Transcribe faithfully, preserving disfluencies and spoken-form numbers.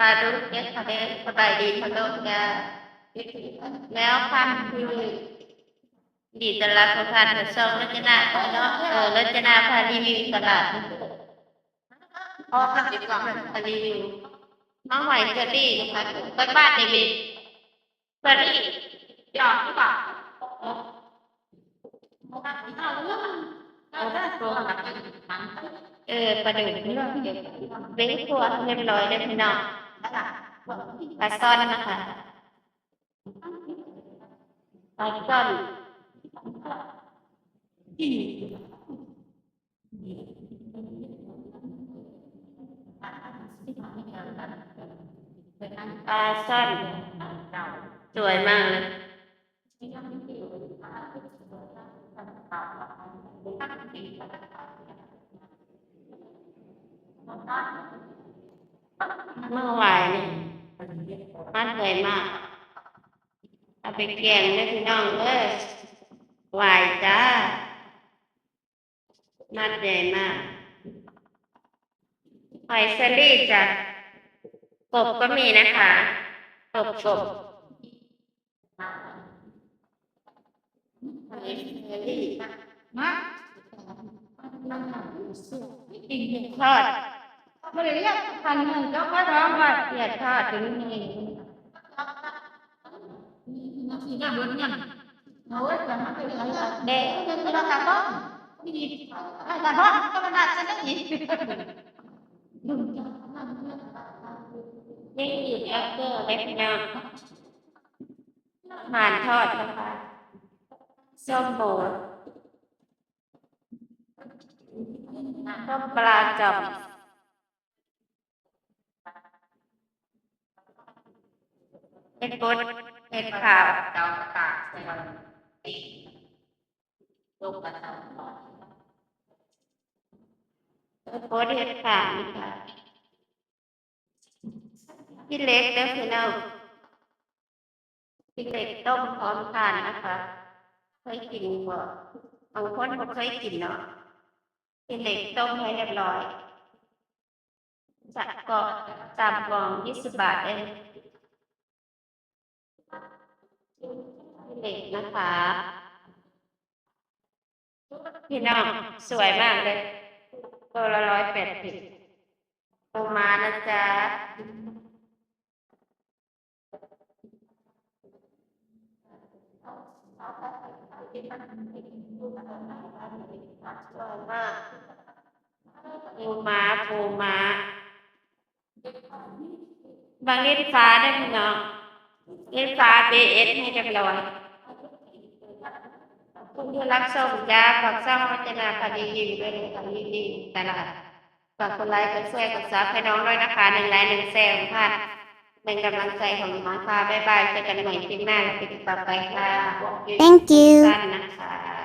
ปลาดุกเด้อค่ะเด้อ สบายดีพ่อลูกจ้า แนวความอยู่ ดีต้อนรับทุกท่านเข้าสู่รจนาพาเนาะ เออ รจนาพารีวิวตลาด ออกมาดีกว่า พารีวิว มาหอยเชอรี่นะคะ ไปบ้านเด็กๆ เชอรี่ หยอกหรือเปล่า เออ ปลาดุกเนาะ เลี้ยงตัวเรียบร้อยเลยพี่น้อง ปลาซ่อนนะคะ ปลาซ่อน ปลาซ่อน สวยมากเลย เมื่อวานนี่ มัดใหญ่มาก เอาไปแกงเด้อพี่น้องเด้อ หวายจ้า มัดใหญ่มาก หอยเชอรี่จ้ะ กบก็มีนะคะ กบ กบ หอยเชอรี่ มา ทอด บ่ได้เรียกพันหนึ่ง เจ้าก็ร้องว่าเกลียดทอดถึงนี่ สีหน้าเบิดเนี่ย โอ้ย แต่มันเป็นอะไรล่ะ เด้ เดี๋ยวเราตัดต้น นี่ดี ไอ้ตัดต้นก็มันน่าจะได้อีก นี่อีกแล้วเด้อ เล็กน้อย อาหารทอดนะคะ ส้มโอ ต้มปลาจ่อม เห็ดบด เห็ดขาว เจ้ากระต่ายใส่วันตีลูกกระต่าย เห็ดบด เห็ดขาวนะคะ ขี้เหล็กเด้อพี่น้อง ขี้เหล็กต้มพร้อมทานนะคะ เคยกินบ่ บางคนบ่เคยกินเนาะ ขี้เหล็กต้มให้เรียบร้อย จะก็สามกล่องยี่สิบบาทเอง ขี้เหล็กนะคะ พี่น้อง สวยมากเลย ตัวละร้อยแปดสิบ ปูม้านะจ๊ะ สวยมาก ปูม้า ปูม้า บางเล่นฟ้าได้พี่น้อง เล่นฟ้าเบเอสให้เรียบร้อย ขอบคุณที่รับชมจ้า ฝากช่องวัฒนาพารีวิวด้วยนะคะ รีวิวตลาด ฝากกดไลค์ กดแชร์ กดซับให้น้องด้วยนะคะ หนึ่งไลค์ หนึ่งแชร์ของค่ะ เป็นกำลังใจของน้องค่ะ บ๊ายบาย เจอกันใหม่คลิปหน้าและคลิปต่อไปค่ะ Thank you สั้นนะคะ